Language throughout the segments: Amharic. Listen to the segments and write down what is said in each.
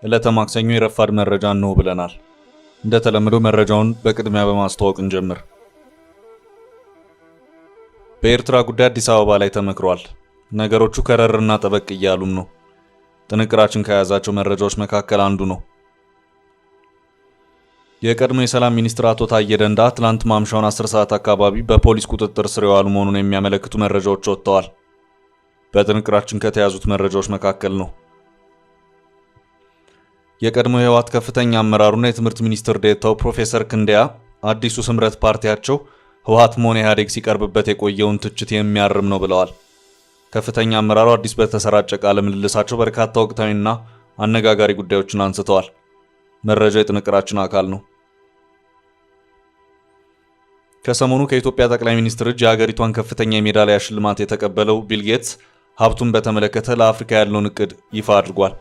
ዕለተ ማክሰኞ የረፋድ መረጃ እንሆ ብለናል። እንደተለመደው መረጃውን በቅድሚያ በማስተዋወቅ እንጀምር። በኤርትራ ጉዳይ አዲስ አበባ ላይ ተመክሯል። ነገሮቹ ከረርና ጠበቅ እያሉም ነው። ጥንቅራችን ከያዛቸው መረጃዎች መካከል አንዱ ነው። የቀድሞ የሰላም ሚኒስትር አቶ ታዬ ደንዳ ትላንት ማምሻውን 10 ሰዓት አካባቢ በፖሊስ ቁጥጥር ስር የዋሉ መሆኑን የሚያመለክቱ መረጃዎች ወጥተዋል። በጥንቅራችን ከተያዙት መረጃዎች መካከል ነው። የቀድሞ የህወሓት ከፍተኛ አመራሩና የትምህርት ሚኒስትር ዴኤታው ፕሮፌሰር ክንደያ አዲሱ ስምረት ፓርቲያቸው ህወሓት መሆን ኢህአዴግ ሲቀርብበት የቆየውን ትችት የሚያርም ነው ብለዋል። ከፍተኛ አመራሩ አዲስ በተሰራጨ ቃለ ምልልሳቸው በርካታ ወቅታዊና አነጋጋሪ ጉዳዮችን አንስተዋል። መረጃው የጥንቅራችን አካል ነው። ከሰሞኑ ከኢትዮጵያ ጠቅላይ ሚኒስትር እጅ የሀገሪቷን ከፍተኛ የሜዳሊያ ሽልማት የተቀበለው ቢል ጌትስ ሀብቱን በተመለከተ ለአፍሪካ ያለውን እቅድ ይፋ አድርጓል።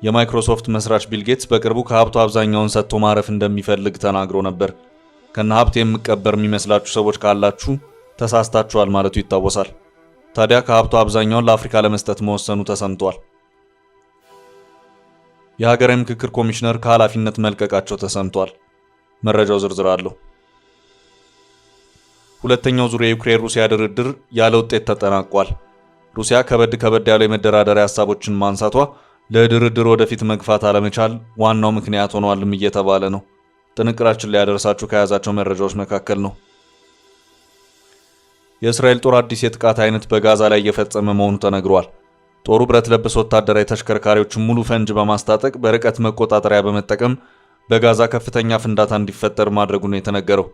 የማይክሮሶፍት መስራች ቢል ጌትስ በቅርቡ ከሀብቱ አብዛኛውን ሰጥቶ ማረፍ እንደሚፈልግ ተናግሮ ነበር። ከነ ሀብት የምቀበር የሚመስላችሁ ሰዎች ካላችሁ ተሳስታችኋል ማለቱ ይታወሳል። ታዲያ ከሀብቱ አብዛኛውን ለአፍሪካ ለመስጠት መወሰኑ ተሰምቷል። የሀገራዊ ምክክር ኮሚሽነር ከኃላፊነት መልቀቃቸው ተሰምቷል። መረጃው ዝርዝር አለው። ሁለተኛው ዙር የዩክሬን ሩሲያ ድርድር ያለ ውጤት ተጠናቋል። ሩሲያ ከበድ ከበድ ያሉ የመደራደሪያ ሀሳቦችን ማንሳቷ ለድርድር ወደፊት መግፋት አለመቻል ዋናው ምክንያት ሆኗልም እየተባለ ነው። ጥንቅራችን ሊያደርሳችሁ ከያዛቸው መረጃዎች መካከል ነው። የእስራኤል ጦር አዲስ የጥቃት አይነት በጋዛ ላይ እየፈጸመ መሆኑ ተነግሯል። ጦሩ ብረት ለበስ ወታደራዊ ተሽከርካሪዎችን ሙሉ ፈንጅ በማስታጠቅ በርቀት መቆጣጠሪያ በመጠቀም በጋዛ ከፍተኛ ፍንዳታ እንዲፈጠር ማድረጉ ነው የተነገረው።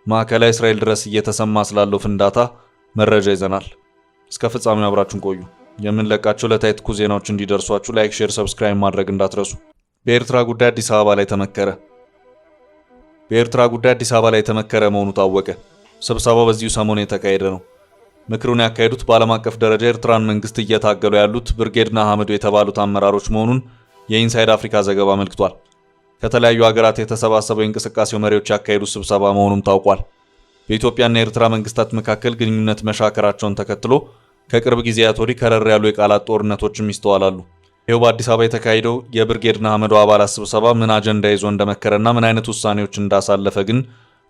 ማዕከላዊ እስራኤል ድረስ እየተሰማ ስላለው ፍንዳታ መረጃ ይዘናል። እስከ ፍጻሜው አብራችሁን ቆዩ። የምንለቃቸው ዕለታዊ ትኩስ ዜናዎች እንዲደርሷችሁ like፣ share፣ subscribe ማድረግ እንዳትረሱ። በኤርትራ ጉዳይ አዲስ አበባ ላይ ተመከረ። በኤርትራ ጉዳይ አዲስ አበባ ላይ የተመከረ መሆኑ ታወቀ። ስብሰባው በዚሁ ሰሞን የተካሄደ ነው። ምክሩን ያካሄዱት በዓለም አቀፍ ደረጃ የኤርትራን መንግስት እየታገሉ ያሉት ብርጌድ ንሓመዱ የተባሉት አመራሮች መሆኑን የኢንሳይድ አፍሪካ ዘገባ አመልክቷል። ከተለያዩ ሀገራት የተሰባሰበው የእንቅስቃሴው መሪዎች ያካሄዱት ስብሰባ መሆኑም ታውቋል። በኢትዮጵያና የኤርትራ መንግስታት መካከል ግንኙነት መሻከራቸውን ተከትሎ ከቅርብ ጊዜያት ወዲህ ከረር ያሉ የቃላት ጦርነቶችም ይስተዋላሉ። ይኸው በአዲስ አበባ የተካሄደው የብርጌድ ንሓመዱ አባላት ስብሰባ ምን አጀንዳ ይዞ እንደመከረና ምን አይነት ውሳኔዎች እንዳሳለፈ ግን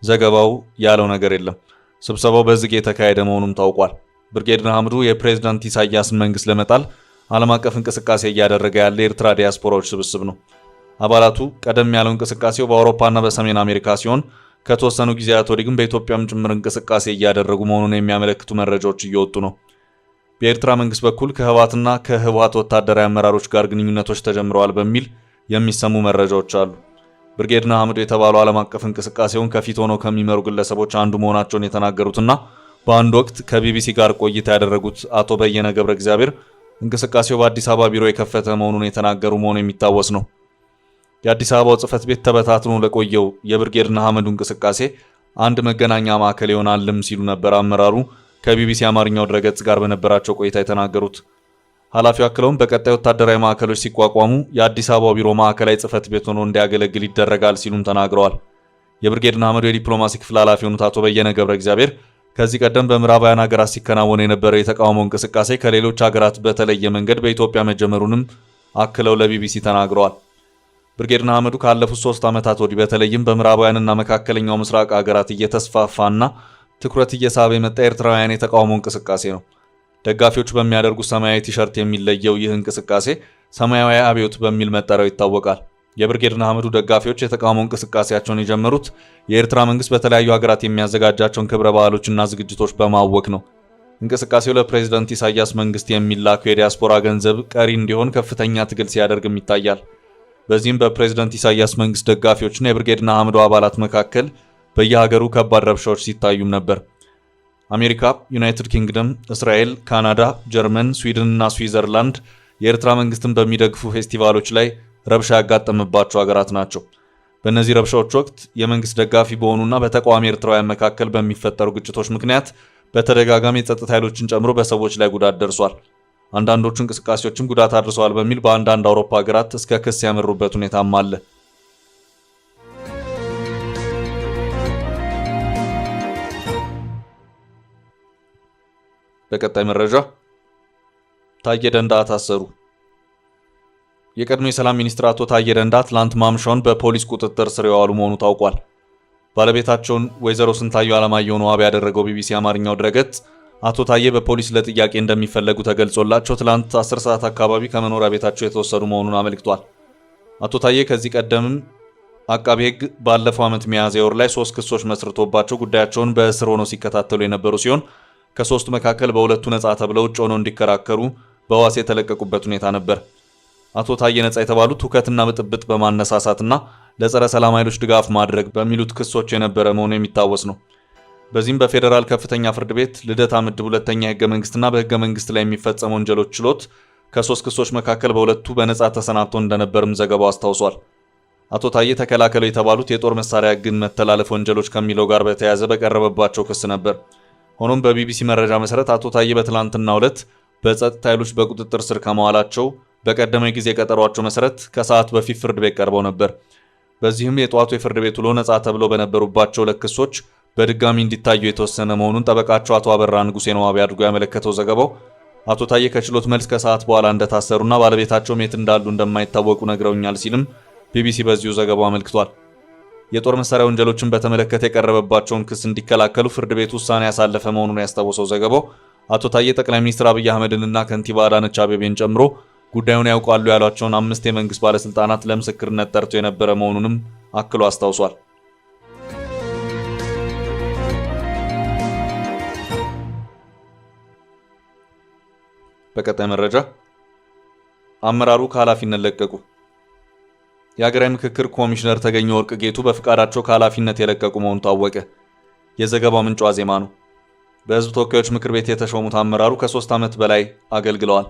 ዘገባው ያለው ነገር የለም። ስብሰባው በዝግ የተካሄደ መሆኑም ታውቋል። ብርጌድ ንሓመዱ የፕሬዝዳንት ኢሳያስን መንግስት ለመጣል ዓለም አቀፍ እንቅስቃሴ እያደረገ ያለ የኤርትራ ዲያስፖራዎች ስብስብ ነው። አባላቱ ቀደም ያለው እንቅስቃሴው በአውሮፓና በሰሜን አሜሪካ ሲሆን ከተወሰኑ ጊዜያት ወዲህ ግን በኢትዮጵያም ጭምር እንቅስቃሴ እያደረጉ መሆኑን የሚያመለክቱ መረጃዎች እየወጡ ነው። በኤርትራ መንግስት በኩል ከህወሓትና ከህወሓት ወታደራዊ አመራሮች ጋር ግንኙነቶች ተጀምረዋል በሚል የሚሰሙ መረጃዎች አሉ። ብርጌድ ንሓመዱ የተባለው ዓለም አቀፍ እንቅስቃሴውን ከፊት ሆነው ከሚመሩ ግለሰቦች አንዱ መሆናቸውን የተናገሩትና በአንድ ወቅት ከቢቢሲ ጋር ቆይታ ያደረጉት አቶ በየነ ገብረ እግዚአብሔር እንቅስቃሴው በአዲስ አበባ ቢሮ የከፈተ መሆኑን የተናገሩ መሆኑ የሚታወስ ነው። የአዲስ አበባው ጽህፈት ቤት ተበታትኖ ለቆየው የብርጌድ ንሓመዱ እንቅስቃሴ አንድ መገናኛ ማዕከል ይሆናልም ሲሉ ነበር አመራሩ ከቢቢሲ አማርኛው ድረገጽ ጋር በነበራቸው ቆይታ የተናገሩት። ኃላፊው አክለውም በቀጣይ ወታደራዊ ማዕከሎች ሲቋቋሙ የአዲስ አበባው ቢሮ ማዕከላዊ ጽህፈት ቤት ሆኖ እንዲያገለግል ይደረጋል ሲሉም ተናግረዋል። የብርጌድ ንሓመዱ የዲፕሎማሲ ክፍል ኃላፊ የሆኑት አቶ በየነ ገብረ እግዚአብሔር ከዚህ ቀደም በምዕራባውያን ሀገራት ሲከናወን የነበረው የተቃውሞ እንቅስቃሴ ከሌሎች ሀገራት በተለየ መንገድ በኢትዮጵያ መጀመሩንም አክለው ለቢቢሲ ተናግረዋል። ብርጌድ ንሓመዱ ካለፉት 3 ዓመታት ወዲህ በተለይም በምዕራባውያንና መካከለኛው ምስራቅ ሀገራት እየተስፋፋና ትኩረት እየሳበ የመጣ ኤርትራውያን የተቃውሞ እንቅስቃሴ ነው። ደጋፊዎቹ በሚያደርጉት ሰማያዊ ቲሸርት የሚለየው ይህ እንቅስቃሴ ሰማያዊ አብዮት በሚል መጠሪያው ይታወቃል። የብርጌድ ንሓመዱ ደጋፊዎች የተቃውሞ እንቅስቃሴያቸውን የጀመሩት የኤርትራ መንግስት በተለያዩ ሀገራት የሚያዘጋጃቸውን ክብረ በዓሎችና ዝግጅቶች በማወክ ነው። እንቅስቃሴው ለፕሬዝዳንት ኢሳያስ መንግስት የሚላከው የዲያስፖራ ገንዘብ ቀሪ እንዲሆን ከፍተኛ ትግል ሲያደርግም ይታያል። በዚህም በፕሬዝዳንት ኢሳያስ መንግስት ደጋፊዎችና የብርጌድ ንሓመዱ አባላት መካከል በየሀገሩ ከባድ ረብሻዎች ሲታዩም ነበር። አሜሪካ፣ ዩናይትድ ኪንግደም፣ እስራኤል፣ ካናዳ፣ ጀርመን፣ ስዊድን እና ስዊዘርላንድ የኤርትራ መንግስትን በሚደግፉ ፌስቲቫሎች ላይ ረብሻ ያጋጠመባቸው ሀገራት ናቸው። በእነዚህ ረብሻዎች ወቅት የመንግስት ደጋፊ በሆኑና በተቃዋሚ ኤርትራውያን መካከል በሚፈጠሩ ግጭቶች ምክንያት በተደጋጋሚ የጸጥታ ኃይሎችን ጨምሮ በሰዎች ላይ ጉዳት ደርሷል። አንዳንዶቹ እንቅስቃሴዎችም ጉዳት አድርሰዋል በሚል በአንዳንድ አውሮፓ ሀገራት እስከ ክስ ያመሩበት ሁኔታም አለ። በቀጣይ መረጃ ታዬ ደንደአ ታሰሩ። የቀድሞ የሰላም ሚኒስትር አቶ ታዬ ደንዳ ትላንት ማምሻውን በፖሊስ ቁጥጥር ስር የዋሉ መሆኑ ታውቋል። ባለቤታቸውን ወይዘሮ ስንታየሁ አለማየሁን ዋቢ ያደረገው ቢቢሲ አማርኛው ድረገጽ አቶ ታዬ በፖሊስ ለጥያቄ እንደሚፈለጉ ተገልጾላቸው ትላንት 10 ሰዓት አካባቢ ከመኖሪያ ቤታቸው የተወሰዱ መሆኑን አመልክቷል። አቶ ታዬ ከዚህ ቀደምም አቃቤ ሕግ ባለፈው ዓመት ሚያዝያ ወር ላይ 3 ክሶች መስርቶባቸው ጉዳያቸውን በእስር ሆነው ሲከታተሉ የነበሩ ሲሆን ከሶስቱ መካከል በሁለቱ ነጻ ተብለው ውጭ ሆነው እንዲከራከሩ በዋስ የተለቀቁበት ሁኔታ ነበር። አቶ ታዬ ነጻ የተባሉት ሁከትና ብጥብጥ በማነሳሳትና ለጸረ ሰላም ኃይሎች ድጋፍ ማድረግ በሚሉት ክሶች የነበረ መሆኑ የሚታወስ ነው። በዚህም በፌዴራል ከፍተኛ ፍርድ ቤት ልደታ ምድብ ሁለተኛ የህገ መንግስትና በህገ መንግስት ላይ የሚፈጸሙ ወንጀሎች ችሎት ከ3 ክሶች መካከል በሁለቱ በነጻ ተሰናብቶ እንደነበርም ዘገባው አስታውሷል። አቶ ታዬ ተከላከለው የተባሉት የጦር መሳሪያ ህግን መተላለፍ ወንጀሎች ከሚለው ጋር በተያያዘ በቀረበባቸው ክስ ነበር። ሆኖም በቢቢሲ መረጃ መሰረት አቶ ታዬ በትላንትናው ዕለት በጸጥታ ኃይሎች በቁጥጥር ስር ከመዋላቸው በቀደመ ጊዜ ቀጠሯቸው መሰረት ከሰዓት በፊት ፍርድ ቤት ቀርበው ነበር። በዚህም የጧቱ የፍርድ ቤት ውሎ ነጻ ተብለው በነበሩባቸው ሁለት ክሶች በድጋሚ እንዲታዩ የተወሰነ መሆኑን ጠበቃቸው አቶ አበራ ንጉሴን ዋቢ አድርጎ ያመለከተው ዘገባው አቶ ታዬ ከችሎት መልስ ከሰዓት በኋላ እንደታሰሩና ባለቤታቸውም የት እንዳሉ እንደማይታወቁ ነግረውኛል ሲልም ቢቢሲ በዚሁ ዘገባው አመልክቷል። የጦር መሳሪያ ወንጀሎችን በተመለከተ የቀረበባቸውን ክስ እንዲከላከሉ ፍርድ ቤቱ ውሳኔ ያሳለፈ መሆኑን ያስታወሰው ዘገባው አቶ ታዬ ጠቅላይ ሚኒስትር አብይ አህመድንና ከንቲባ አዳነች አቤቤን ጨምሮ ጉዳዩን ያውቃሉ ያሏቸውን 5 የመንግስት ባለስልጣናት ለምስክርነት ጠርቶ የነበረ መሆኑንም አክሎ አስታውሷል። በቀጣይ መረጃ አመራሩ ከኃላፊነት ለቀቁ። የሀገራዊ ምክክር ኮሚሽነር ተገኘ ወርቅ ጌቱ በፍቃዳቸው ከኃላፊነት የለቀቁ መሆኑ ታወቀ። የዘገባው ምንጭ ዋዜማ ነው። በህዝብ ተወካዮች ምክር ቤት የተሾሙት አመራሩ ከ3 ዓመት በላይ አገልግለዋል።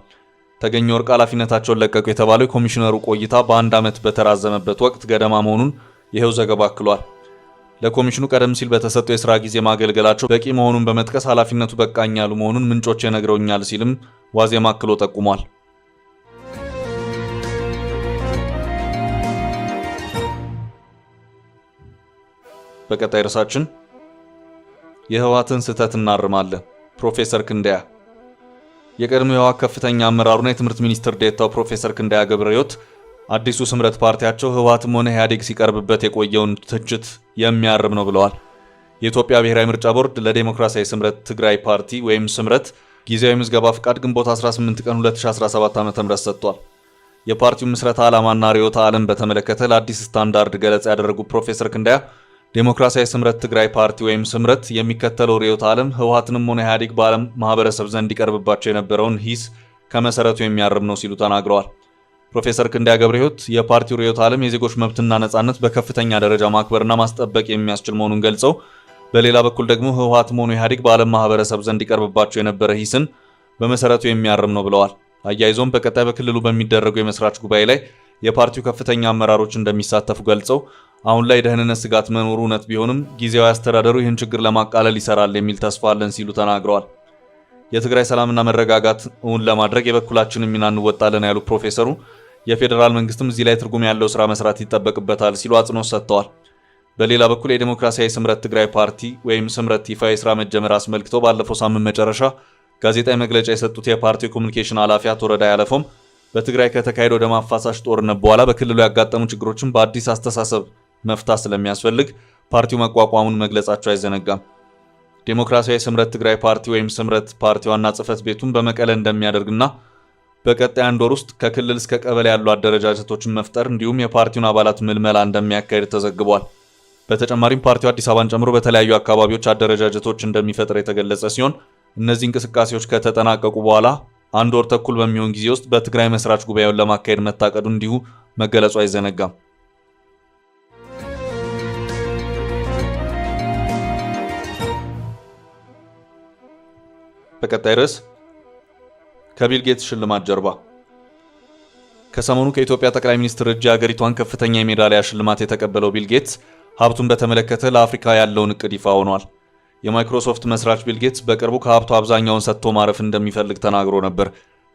ተገኘ ወርቅ ኃላፊነታቸውን ለቀቁ የተባለው የኮሚሽነሩ ቆይታ በ1 ዓመት በተራዘመበት ወቅት ገደማ መሆኑን ይኸው ዘገባ አክሏል። ለኮሚሽኑ ቀደም ሲል በተሰጠው የስራ ጊዜ ማገልገላቸው በቂ መሆኑን በመጥቀስ ኃላፊነቱ በቃኝ ያሉ መሆኑን ምንጮች ነግረውኛል ሲልም ዋዜማ አክሎ ጠቁሟል። በቀጣይ ርዕሳችን የህወሓትን ስህተት እናርማለን። ፕሮፌሰር ክንደያ። የቀድሞ የህወሓት ከፍተኛ አመራሩና የትምህርት ሚኒስትር ዴኤታው ፕሮፌሰር ክንደያ ገብረሕይወት አዲሱ ስምረት ፓርቲያቸው ህወሓትም ሆነ ኢህአዴግ ሲቀርብበት የቆየውን ትችት የሚያርም ነው ብለዋል። የኢትዮጵያ ብሔራዊ ምርጫ ቦርድ ለዴሞክራሲያዊ ስምረት ትግራይ ፓርቲ ወይም ስምረት ጊዜያዊ ምዝገባ ፍቃድ ግንቦት 18 ቀን 2017 ዓ.ም ሰጥቷል። የፓርቲው ምስረታ ዓላማና ርዕዮተ ዓለም በተመለከተ ለአዲስ ስታንዳርድ ገለጻ ያደረጉ ፕሮፌሰር ክንደያ ዴሞክራሲያዊ ስምረት ትግራይ ፓርቲ ወይም ስምረት የሚከተለው ርዕዮተ ዓለም ህወሓትንም ሆነ ኢህአዴግ በዓለም ማህበረሰብ ዘንድ ይቀርብባቸው የነበረውን ሂስ ከመሰረቱ የሚያርም ነው ሲሉ ተናግረዋል። ፕሮፌሰር ክንደያ ገብረሕይወት የፓርቲው ርዕዮተ ዓለም የዜጎች መብትና ነጻነት በከፍተኛ ደረጃ ማክበርና ማስጠበቅ የሚያስችል መሆኑን ገልጸው በሌላ በኩል ደግሞ ህወሓትም ሆነ ኢህአዴግ በዓለም ማህበረሰብ ዘንድ ይቀርብባቸው የነበረ ሂስን በመሰረቱ የሚያርም ነው ብለዋል። አያይዞም በቀጣይ በክልሉ በሚደረገው የመስራች ጉባኤ ላይ የፓርቲው ከፍተኛ አመራሮች እንደሚሳተፉ ገልጸው አሁን ላይ የደህንነት ስጋት መኖሩ እውነት ቢሆንም ጊዜያዊ አስተዳደሩ ይህን ችግር ለማቃለል ይሰራል የሚል ተስፋ አለን ሲሉ ተናግረዋል። የትግራይ ሰላምና መረጋጋት እውን ለማድረግ የበኩላችንን ሚና እንወጣለን ያሉ ፕሮፌሰሩ የፌዴራል መንግስትም እዚህ ላይ ትርጉም ያለው ስራ መስራት ይጠበቅበታል ሲሉ አጽንኦት ሰጥተዋል። በሌላ በኩል የዴሞክራሲያዊ ስምረት ትግራይ ፓርቲ ወይም ስምረት ይፋ የስራ መጀመር አስመልክቶ ባለፈው ሳምንት መጨረሻ ጋዜጣዊ መግለጫ የሰጡት የፓርቲው ኮሚኒኬሽን ኃላፊ አቶ ረዳይ አለፎም በትግራይ ከተካሄደው ደም አፋሳሽ ጦርነት በኋላ በክልሉ ያጋጠሙ ችግሮችን በአዲስ አስተሳሰብ መፍታት ስለሚያስፈልግ ፓርቲው መቋቋሙን መግለጻቸው አይዘነጋም። ዴሞክራሲያዊ ስምረት ትግራይ ፓርቲ ወይም ስምረት ፓርቲ ዋና ጽሕፈት ቤቱን በመቀለ እንደሚያደርግና በቀጣይ አንድ ወር ውስጥ ከክልል እስከ ቀበሌ ያሉ አደረጃጀቶችን መፍጠር እንዲሁም የፓርቲውን አባላት ምልመላ እንደሚያካሄድ ተዘግቧል። በተጨማሪም ፓርቲው አዲስ አበባን ጨምሮ በተለያዩ አካባቢዎች አደረጃጀቶች እንደሚፈጥር የተገለጸ ሲሆን እነዚህ እንቅስቃሴዎች ከተጠናቀቁ በኋላ አንድ ወር ተኩል በሚሆን ጊዜ ውስጥ በትግራይ መስራች ጉባኤውን ለማካሄድ መታቀዱ እንዲሁ መገለጹ አይዘነጋም። በቀጣይ ርዕስ ከቢል ጌትስ ሽልማት ጀርባ። ከሰሞኑ ከኢትዮጵያ ጠቅላይ ሚኒስትር እጅ የሀገሪቷን ከፍተኛ የሜዳሊያ ሽልማት የተቀበለው ቢል ጌትስ ሀብቱን በተመለከተ ለአፍሪካ ያለውን እቅድ ይፋ ሆኗል። የማይክሮሶፍት መስራች ቢል ጌትስ በቅርቡ ከሀብቱ አብዛኛውን ሰጥቶ ማረፍ እንደሚፈልግ ተናግሮ ነበር።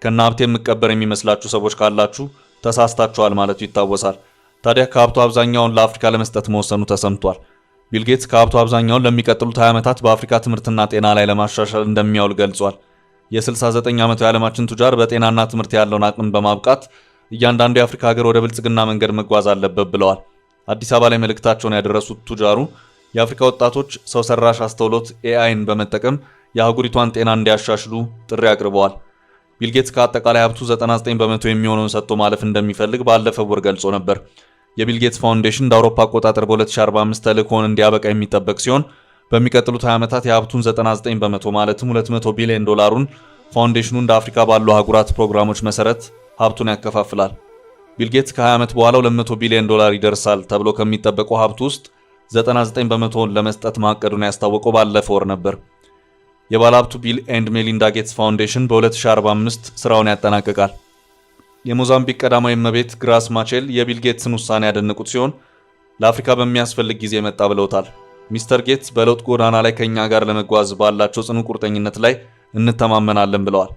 ከነ ሀብቴ የምቀበር የሚመስላችሁ ሰዎች ካላችሁ ተሳስታችኋል ማለቱ ይታወሳል። ታዲያ ከሀብቱ አብዛኛውን ለአፍሪካ ለመስጠት መወሰኑ ተሰምቷል። ቢል ጌትስ ከሀብቱ አብዛኛውን ለሚቀጥሉት 20 ዓመታት በአፍሪካ ትምህርትና ጤና ላይ ለማሻሻል እንደሚያውል ገልጿል። የ69 ዓመቱ የዓለማችን ቱጃር በጤናና ትምህርት ያለውን አቅም በማብቃት እያንዳንዱ የአፍሪካ ሀገር ወደ ብልጽግና መንገድ መጓዝ አለበት ብለዋል። አዲስ አበባ ላይ መልእክታቸውን ያደረሱት ቱጃሩ የአፍሪካ ወጣቶች ሰው ሰራሽ አስተውሎት AI ን በመጠቀም የአህጉሪቷን ጤና እንዲያሻሽሉ ጥሪ አቅርበዋል። ቢል ጌትስ ከአጠቃላይ ሀብቱ 99% የሚሆነውን ሰጥቶ ማለፍ እንደሚፈልግ ባለፈው ወር ገልጾ ነበር። የቢል ጌትስ ፋውንዴሽን እንደ አውሮፓ አቆጣጠር በ2045 ተልእኮውን እንዲያበቃ የሚጠበቅ ሲሆን በሚቀጥሉት 20 ዓመታት የሀብቱን 99% ማለትም 200 ቢሊዮን ዶላሩን ፋውንዴሽኑ እንደ አፍሪካ ባሉ አህጉራት ፕሮግራሞች መሰረት ሀብቱን ያከፋፍላል። ቢል ጌትስ ከ20 ዓመት በኋላ 200 ቢሊዮን ዶላር ይደርሳል ተብሎ ከሚጠበቀው ሀብቱ ውስጥ 99%ን ለመስጠት ማቀዱን ያስታወቀው ባለፈው ወር ነበር። የባለሀብቱ ቢል ኤንድ ሜሊንዳ ጌትስ ፋውንዴሽን በ2045 ስራውን ያጠናቅቃል። የሞዛምቢክ ቀዳማዊ እመቤት ግራስ ማቼል የቢል ጌትስን ውሳኔ ያደነቁት ሲሆን ለአፍሪካ በሚያስፈልግ ጊዜ መጣ ብለውታል። ሚስተር ጌትስ በለውጥ ጎዳና ላይ ከኛ ጋር ለመጓዝ ባላቸው ጽኑ ቁርጠኝነት ላይ እንተማመናለን ብለዋል።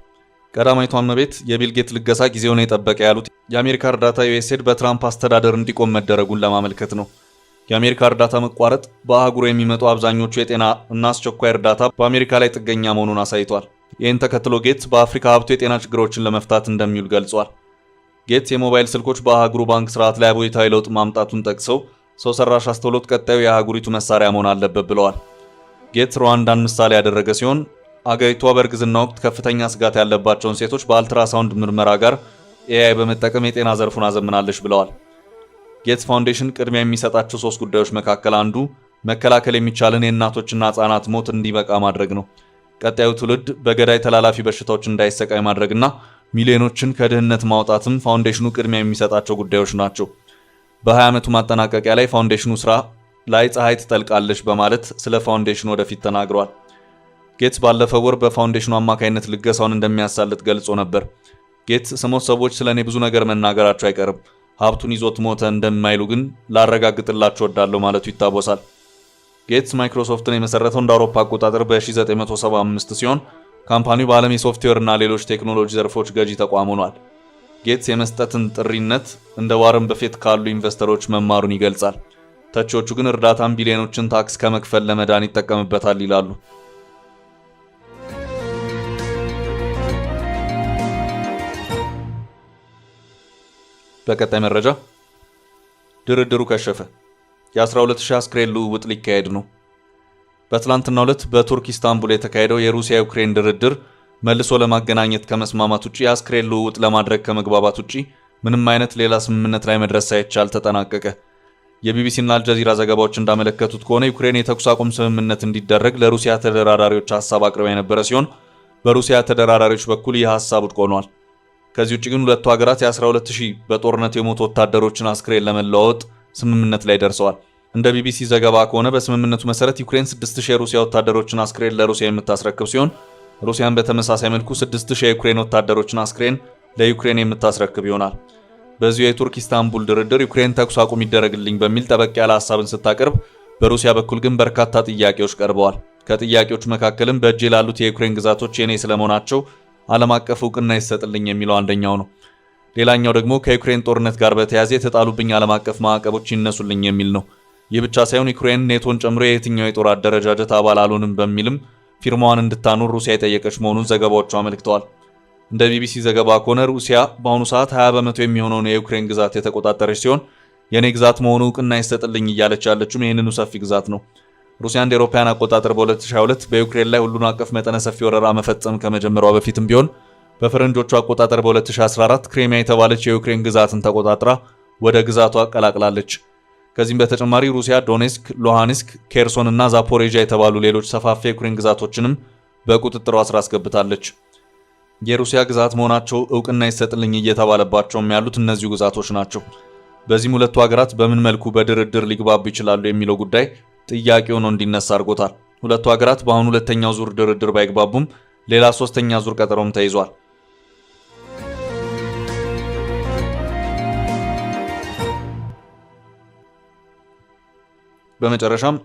ቀዳማዊቷ እመቤት የቢል ጌትስ ልገሳ ጊዜውን የጠበቀ ያሉት የአሜሪካ እርዳታ ዩኤስኤድ በትራምፕ አስተዳደር እንዲቆም መደረጉን ለማመልከት ነው። የአሜሪካ እርዳታ መቋረጥ በአህጉሩ የሚመጡ አብዛኞቹ የጤና እና አስቸኳይ እርዳታ በአሜሪካ ላይ ጥገኛ መሆኑን አሳይቷል። ይህን ተከትሎ ጌትስ በአፍሪካ ሀብቱ የጤና ችግሮችን ለመፍታት እንደሚውል ገልጿል። ጌትስ የሞባይል ስልኮች በአህጉሩ ባንክ ስርዓት ላይ አዎንታዊ ለውጥ ማምጣቱን ጠቅሰው ሰው ሰራሽ አስተውሎት ቀጣዩ የአህጉሪቱ መሳሪያ መሆን አለበት ብለዋል። ጌትስ ሩዋንዳን ምሳሌ ያደረገ ሲሆን አገሪቷ በእርግዝና ወቅት ከፍተኛ ስጋት ያለባቸውን ሴቶች በአልትራሳውንድ ምርመራ ጋር AI በመጠቀም የጤና ዘርፉን አዘምናለች ብለዋል። ጌትስ ፋውንዴሽን ቅድሚያ የሚሰጣቸው ሶስት ጉዳዮች መካከል አንዱ መከላከል የሚቻልን የእናቶችና ሕጻናት ሞት እንዲበቃ ማድረግ ነው። ቀጣዩ ትውልድ በገዳይ ተላላፊ በሽታዎች እንዳይሰቃይ ማድረግና ሚሊዮኖችን ከድህነት ማውጣትም ፋውንዴሽኑ ቅድሚያ የሚሰጣቸው ጉዳዮች ናቸው። በ20 ዓመቱ ማጠናቀቂያ ላይ ፋውንዴሽኑ ስራ ላይ ፀሐይ ትጠልቃለች በማለት ስለ ፋውንዴሽኑ ወደፊት ተናግሯል። ጌትስ ባለፈው ወር በፋውንዴሽኑ አማካይነት ልገሳውን እንደሚያሳልጥ ገልጾ ነበር። ጌትስ ስሞት ሰዎች ስለ እኔ ብዙ ነገር መናገራቸው አይቀርም፣ ሀብቱን ይዞት ሞተ እንደማይሉ ግን ላረጋግጥላቸው እወዳለሁ ማለቱ ይታወሳል። ጌትስ ማይክሮሶፍትን የመሰረተው እንደ አውሮፓ አቆጣጠር በ1975 ሲሆን ካምፓኒው በዓለም የሶፍትዌር እና ሌሎች ቴክኖሎጂ ዘርፎች ገዢ ተቋም ሆኗል። ጌትስ የመስጠትን ጥሪነት እንደ ዋረን በፌት ካሉ ኢንቨስተሮች መማሩን ይገልጻል። ተቺዎቹ ግን እርዳታን ቢሊዮኖችን ታክስ ከመክፈል ለመዳን ይጠቀምበታል ይላሉ። በቀጣይ መረጃ ድርድሩ ከሸፈ። የ12000 አስክሬን ልውውጥ ሊካሄድ ነው። በትላንትናው ዕለት በቱርክ ኢስታንቡል የተካሄደው የሩሲያ ዩክሬን ድርድር መልሶ ለማገናኘት ከመስማማት ውጪ የአስክሬን ልውውጥ ለማድረግ ከመግባባት ውጪ ምንም አይነት ሌላ ስምምነት ላይ መድረስ ሳይቻል ተጠናቀቀ። የቢቢሲና አልጀዚራ ዘገባዎች እንዳመለከቱት ከሆነ ዩክሬን የተኩስ አቁም ስምምነት እንዲደረግ ለሩሲያ ተደራዳሪዎች ሀሳብ አቅርባ የነበረ ሲሆን በሩሲያ ተደራዳሪዎች በኩል ይህ ሀሳብ ውድቅ ሆኗል። ከዚህ ውጭ ግን ሁለቱ ሀገራት የ12000 በጦርነት የሞቱ ወታደሮችን አስክሬን ለመለዋወጥ ስምምነት ላይ ደርሰዋል። እንደ ቢቢሲ ዘገባ ከሆነ በስምምነቱ መሰረት ዩክሬን 6000 የሩሲያ ወታደሮችን አስክሬን ለሩሲያ የምታስረክብ ሲሆን ሩሲያን በተመሳሳይ መልኩ 6000 የዩክሬን ወታደሮችን አስክሬን ለዩክሬን የምታስረክብ ይሆናል። በዚሁ የቱርክ ኢስታንቡል ድርድር ዩክሬን ተኩስ አቁም ይደረግልኝ በሚል ጠበቅ ያለ ሀሳብን ስታቀርብ፣ በሩሲያ በኩል ግን በርካታ ጥያቄዎች ቀርበዋል። ከጥያቄዎች መካከልም በእጄ ላሉት የዩክሬን ግዛቶች የኔ ስለመሆናቸው ዓለም አቀፍ እውቅና ይሰጥልኝ የሚለው አንደኛው ነው። ሌላኛው ደግሞ ከዩክሬን ጦርነት ጋር በተያያዘ የተጣሉብኝ ዓለም አቀፍ ማዕቀቦች ይነሱልኝ የሚል ነው። ይህ ብቻ ሳይሆን ዩክሬን ኔቶን ጨምሮ የየትኛው የጦር አደረጃጀት አባል አልሆንም በሚልም ፊርማዋን እንድታኖር ሩሲያ የጠየቀች መሆኑን ዘገባዎቹ አመልክተዋል። እንደ ቢቢሲ ዘገባ ከሆነ ሩሲያ በአሁኑ ሰዓት 20% የሚሆነውን የዩክሬን ግዛት የተቆጣጠረች ሲሆን የኔ ግዛት መሆኑ እውቅና ይሰጥልኝ እያለች ያለችውም ይህንኑ ሰፊ ግዛት ነው። ሩሲያ እንደ አውሮፓውያን አቆጣጠር በ2022 በዩክሬን ላይ ሁሉን አቀፍ መጠነ ሰፊ ወረራ መፈጸም ከመጀመሯ በፊትም ቢሆን በፈረንጆቹ አቆጣጠር በ2014 ክሬሚያ የተባለች የዩክሬን ግዛትን ተቆጣጥራ ወደ ግዛቷ ቀላቅላለች። ከዚህም በተጨማሪ ሩሲያ ዶኔስክ፣ ሉሃንስክ፣ ኬርሶን እና ዛፖሬዣ የተባሉ ሌሎች ሰፋፊ የዩክሬን ግዛቶችንም በቁጥጥሯ ስር አስገብታለች። የሩሲያ ግዛት መሆናቸው እውቅና ይሰጥልኝ እየተባለባቸውም ያሉት እነዚሁ ግዛቶች ናቸው። በዚህም ሁለቱ ሀገራት በምን መልኩ በድርድር ሊግባቡ ይችላሉ የሚለው ጉዳይ ጥያቄ ሆኖ እንዲነሳ አድርጎታል። ሁለቱ ሀገራት በአሁኑ ሁለተኛው ዙር ድርድር ባይግባቡም ሌላ ሶስተኛ ዙር ቀጠሮም ተይዟል። በመጨረሻም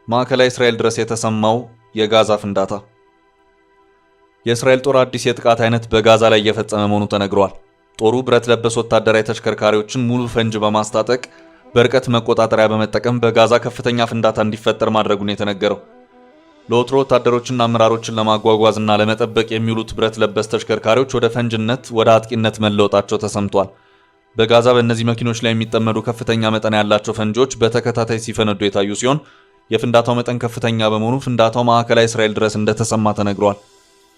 ማዕከላዊ እስራኤል ድረስ የተሰማው የጋዛ ፍንዳታ። የእስራኤል ጦር አዲስ የጥቃት አይነት በጋዛ ላይ እየፈጸመ መሆኑ ተነግሯል። ጦሩ ብረት ለበስ ወታደራዊ ተሽከርካሪዎችን ሙሉ ፈንጅ በማስታጠቅ በርቀት መቆጣጠሪያ በመጠቀም በጋዛ ከፍተኛ ፍንዳታ እንዲፈጠር ማድረጉን የተነገረው። ለወትሮ ወታደሮችና አመራሮችን ለማጓጓዝና ለመጠበቅ የሚውሉት ብረት ለበስ ተሽከርካሪዎች ወደ ፈንጅነት፣ ወደ አጥቂነት መለወጣቸው ተሰምቷል። በጋዛ በእነዚህ መኪኖች ላይ የሚጠመዱ ከፍተኛ መጠን ያላቸው ፈንጂዎች በተከታታይ ሲፈነዱ የታዩ ሲሆን የፍንዳታው መጠን ከፍተኛ በመሆኑ ፍንዳታው ማዕከላዊ እስራኤል ድረስ እንደተሰማ ተነግሯል።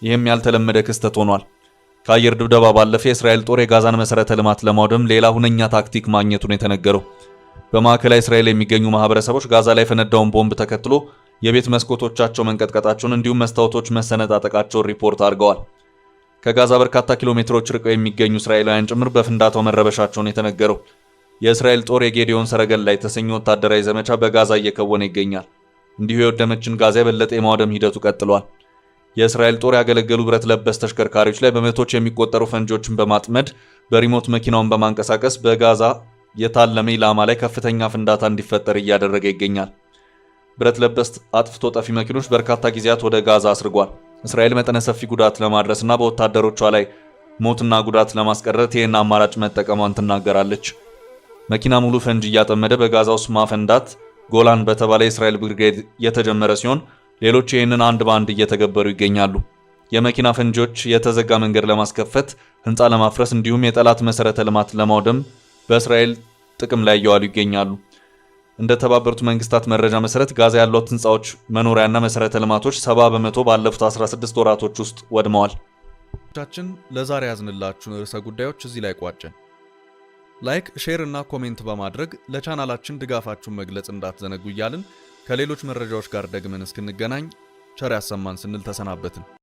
ይህም ያልተለመደ ክስተት ሆኗል። ከአየር ድብደባ ባለፈ የእስራኤል ጦር የጋዛን መሰረተ ልማት ለማውደም ሌላ ሁነኛ ታክቲክ ማግኘቱን የተነገረው። በማዕከላዊ እስራኤል የሚገኙ ማህበረሰቦች ጋዛ ላይ የፈነዳውን ቦምብ ተከትሎ የቤት መስኮቶቻቸው መንቀጥቀጣቸውን እንዲሁም መስታወቶች መሰነጣጠቃቸውን ሪፖርት አድርገዋል። ከጋዛ በርካታ ኪሎ ሜትሮች ርቀው የሚገኙ እስራኤላውያን ጭምር በፍንዳታው መረበሻቸውን የተነገረው። የእስራኤል ጦር የጌዲዮን ሰረገላ የተሰኘ ወታደራዊ ዘመቻ በጋዛ እየከወነ ይገኛል። እንዲሁ የወደመችን ጋዛ የበለጠ የማውደም ሂደቱ ቀጥሏል። የእስራኤል ጦር ያገለገሉ ብረት ለበስ ተሽከርካሪዎች ላይ በመቶች የሚቆጠሩ ፈንጂዎችን በማጥመድ በ remote መኪናውን በማንቀሳቀስ በጋዛ የታለመ ኢላማ ላይ ከፍተኛ ፍንዳታ እንዲፈጠር እያደረገ ይገኛል። ብረት ለበስ አጥፍቶ ጠፊ መኪኖች በርካታ ጊዜያት ወደ ጋዛ አስርጓል። እስራኤል መጠነ ሰፊ ጉዳት ለማድረስና በወታደሮቿ ላይ ሞትና ጉዳት ለማስቀረት ይህን አማራጭ መጠቀሟን ትናገራለች። መኪና ሙሉ ፈንጂ እያጠመደ በጋዛ ውስጥ ማፈንዳት ጎላን በተባለ የእስራኤል ብርጌድ የተጀመረ ሲሆን ሌሎች ይህንን አንድ በአንድ እየተገበሩ ይገኛሉ። የመኪና ፈንጂዎች የተዘጋ መንገድ ለማስከፈት፣ ህንፃ ለማፍረስ እንዲሁም የጠላት መሰረተ ልማት ለማውደም በእስራኤል ጥቅም ላይ እየዋሉ ይገኛሉ። እንደ ተባበሩት መንግስታት መረጃ መሰረት ጋዛ ያሉት ህንፃዎች፣ መኖሪያና መሰረተ ልማቶች 70% ባለፉት 16 ወራቶች ውስጥ ወድመዋል። ቻችን ለዛሬ ያዝንላችሁን ርዕሰ ጉዳዮች እዚህ ላይ ቋጨን። Like፣ share እና comment በማድረግ ለቻናላችን ድጋፋችሁን መግለጽ እንዳትዘነጉ እያልን ከሌሎች መረጃዎች ጋር ደግመን እስክንገናኝ ቸር ያሰማን ስንል ተሰናበትን።